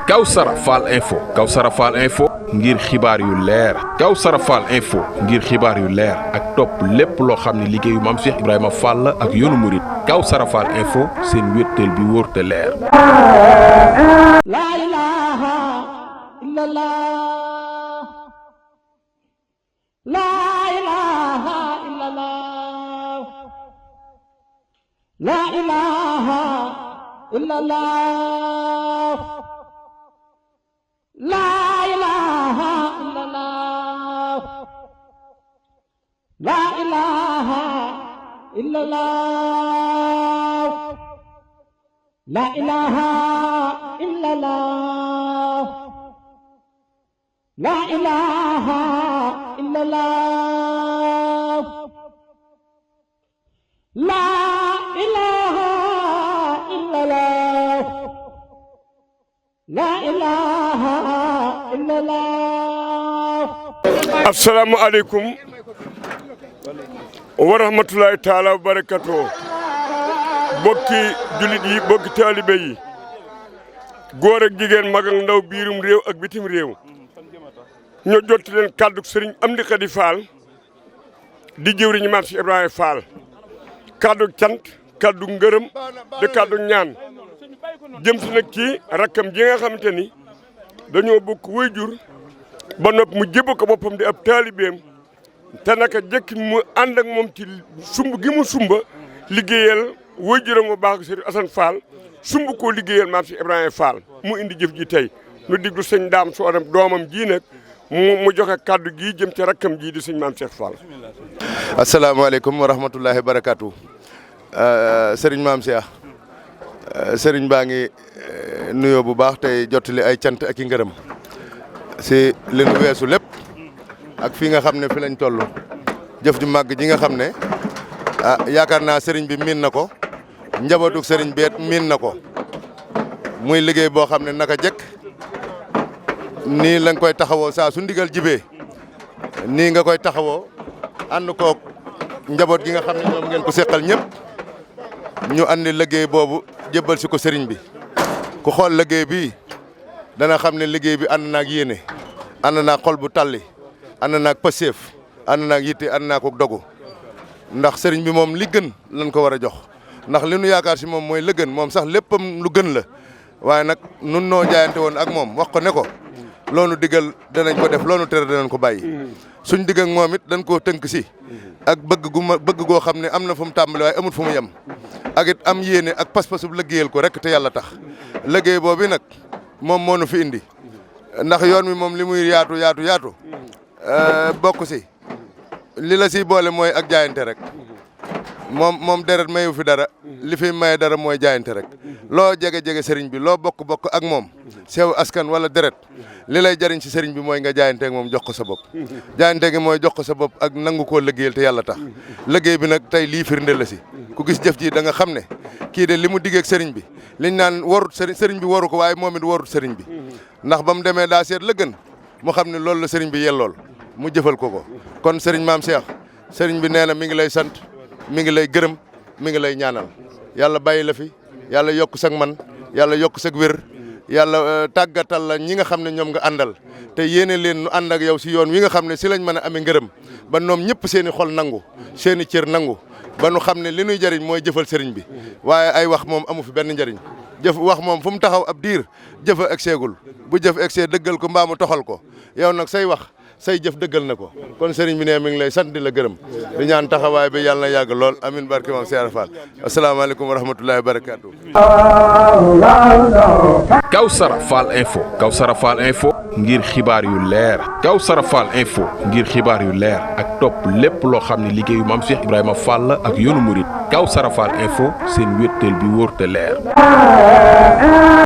Kawsara Fall Info ngir xibaar yu leer Kawsara Fall Info ngir xibaar yu leer ak topp lépp loo xam ne liggéeyu Maam Cheikh Ibrahima Fall la ak yoonu murit Kawsara Fall Info seen wéttal bi wóor te leer. La ilaha illallah, la ilaha illallah, la ilaha illallah, la ilaha illallah, la ilaha illallah, la ilaha illallah, la ilaha illallah, la ilaha illallah, la ilaha illallah. Assalamu alaikum wa rahmatullahi taala wa barakatuh. Bokki julit yi, bokki taalibe yi, góor ak jigéen, mag ak ndaw, biirum réew ak bitim réew, ñoo jot leen kàddu Sëriñ Amdi Khady Fall di jëwriñu Maam Cheikh Ibrahima Fall. Kàddu cant, kàddu ngërëm, de kàddu ñaan jëm si nag ci rakkam ji nga xamante ni dañoo bokk waajur ba nopp mu jëbb ko boppam di ab taalibeem te naka jëkk mu ànd ak moom ci sumb gi mu sumba liggéeyal waajuram bu baax Sëriñ Assane Fall sumb koo liggéeyal Maam Cheikh Ibrahima Fall mu indi jëf ji tey nu diglu sëñ Daam Soodam doomam ji nag mu joxe kàddu gi jëm ci rakkam ji di sëñ Maam Cheikh Fall. asalaamaaleykum wa rahmatullahi wa barakaatu. Sëriñ Maam Cheikh sëriñ baa ngi nuyoo bu baax tey jottali ay cant ak i ngërëm si li nu weesu lépp ak fii nga xam ne fi lañ toll jëf ju màgg ji nga xam ne yaakaar naa sëriñ bi miin na ko njabootu sëriñ bi miin na ko muy liggéey boo xam ne naka jëkk nii lañ koy taxawoo saa su ndigal jibee nii nga koy taxawoo ànd koog njaboot gi nga xam ne ñoom ngeen ko seqal ñëpp ñu andi liggéey boobu jébbal si ko sëriñ bi ku xool liggéey bi dana xam ne liggéey bi ànd naag yéene ànd naag xol bu talli ànd naag pëseef ànd naag yitte ànd naag ko dogu ndax sëriñ bi moom li gën lañ ko war a jox ndax li nu yaakaar si moom mooy la gën moom sax léppam lu gën la waaye nag nun noo jaayante woon ak moom wax ko ne ko loonu digal danañ ko def loonu tere danañ ko bàyyi suñ digg ak moom it dañ koo tënk si ak bëgg goo xam ne am na fu mu tàmbali waaye amul fu mu yem ak it am yéene ak pas-pasub liggéeyal ko rek te yàlla tax liggéey boobu nag moom moo nu fi indi ndax yoon wi moom li muy yaatu bokk si li la siy boole mooy ak jaayante rek moom deret mayu fi dara li fi maye dara mooy jaayante rek loo jege sëriñ bi loo bokk ak moom sew askan wala deret li lay jariñ si sëriñ bi mooy nga jaayante ak moom jox ko sa bopp jaayante gi mooy jox ko sa bopp ak nangu koo liggéeyal te yàlla tax liggéey bi nag tey lii firnde la si ku gis jëf ji da nga xam ne kii de li mu diggeeg sëriñ bi liñ naan warut sëriñ bi waru ko waaye moom it warut sëriñ bi ndax ba mu demee daa seet la gën mu xam ne loolu la sëriñ bi yellool mu jëfal ko kon sëriñ Maam Cheikh sëriñ bi nee na mi ngi lay sant mi ngi lay gërëm mi ngi lay ñaanal yàlla bàyyi la fi yàlla yokk sag man yàlla yokk sag wér yàlla tàggatal la ñi nga xam ne ñoom nga àndal te yéene leen nu ànd ak yow si yoon wi nga xam ne si lañ mën a amee ngërëm ba ñoom ñëpp seen i xol nangu seen i cër nangu ba nu xam ne li nuy jëriñ mooy jëfal sëriñ bi waaye ay wax moom amu fi benn njëriñ jëf wax moom fu mu taxaw ab diir jëf a egseegul bu jëf egsee dëggal ko mbaa mu toxal ko yow nag say wax say jëf dëggal na ko kon sëriñ bi ne mi ngi lay sant di la gërëm di ñaan taxawaay bi yàlla na yàgg lool amin barke Maam Cheikh Fall asalaamaaleykum wa rahmatullahi wa barakaatu. Kawsara Fall Info ngir xibaar yu leer Kawsara Fall Info ngir xibaar yu leer ak topp lépp loo xam ne liggéeyu Maam Cheikh Ibrahima Fall la ak yoonu murit Kawsara Fall Info seen wéttal bi wóor te leer.